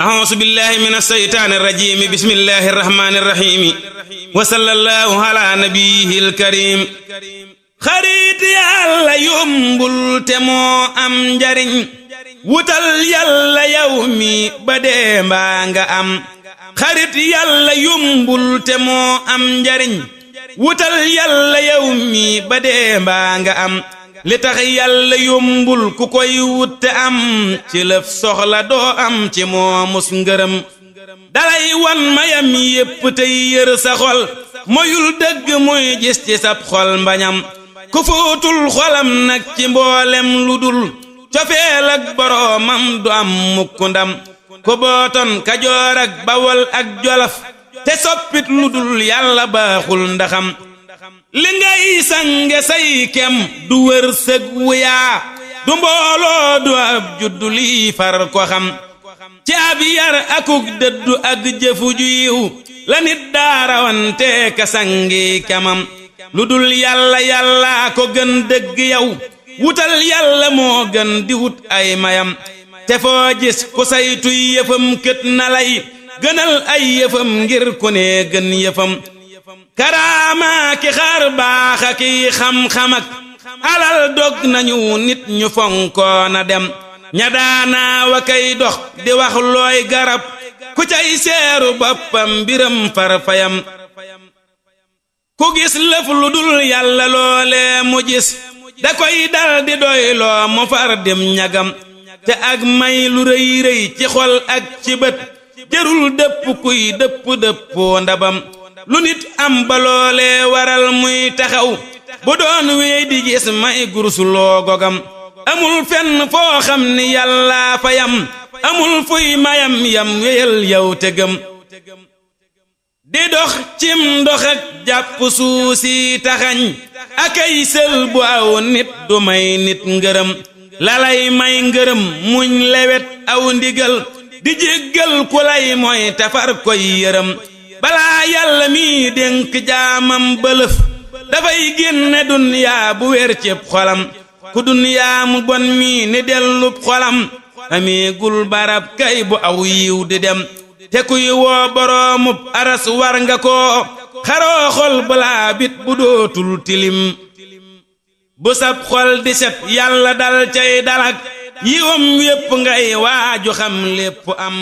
أعوذ بالله من الشيطان الرجيم بسم الله الرحمن الرحيم وصلى الله على نبيه الكريم xarit yàlla yombul te moo am njariñ wutal yàlla yow mi ba dee mbaa nga am xarit yàlla yombul te moo am njariñ wutal yàlla yow mi ba dee mbaa nga am li tax yàlla yombul ku koy wut te am ci lëf soxla doo am ci moomus ngërëm dalay wan mayam yépp tey yër sa xol moyul dëgg muy gis ci sab xol mbañam ku fóotul xolam nag ci mboolem lu dul cofeel ak boroomam du am mukk ndam ku booton Kajoor ak Bawol ak Jolof te soppit lu dul yàlla baaxul ndaxam li ngay sange say kem du wërsëg wuyaa du mbooloo du ab juddu lii far ko xam ci ab yar akuk dëddu ak jëfu ju yiw la nit daarawante ka sangi kemam lu dul yàlla yàlla ko gën dëgg yow wutal yàlla moo gën di wut ay mayam te foo gis ku saytuy yëfam kët na lay gënal ay yëfam ngir ku ne gën yëfam karaama ki xar baax ak xam-xam ak alal dog nañu nit ñu fonkoona dem ña daanaa wa kay dox di wax looy garab ku cay seeru boppam mbiram farfayam ku gis lëf lu dul yàlla loole mu gis da koy dal di doy loo mu far dem ñagam te ak may lu rëy rëy ci xol ak ci bët jërul dëpp kuy dëpp ndabam lu nit am ba loole waral muy taxaw bu doon wéy di gis may gursuloo gogam amul fenn foo xam ni yàlla fa yam amul fuy mayam yam wéyal yow te gëm di dox cim ndox ak jàpp suusi taxañ akay sël bu aw nit du may nit ngërëm lalay may ngërëm muñ lewet aw ndigal di jéggal ku lay mooy tafar koy yërëm balaa yàlla mi dénk jaamam bëlëf dafay génne dunyaa bu wér cépp xolam ku dunyaa mu bon mi ni dellub xolam ameegul barab kay bu aw yiw di dem te kuy woo boroomub aras war nga ko xaroo xol balaa bit bu dootul tilim bu sab xol di set yàlla dal cay dalak yiwam wépp ngay waaju xam lépp am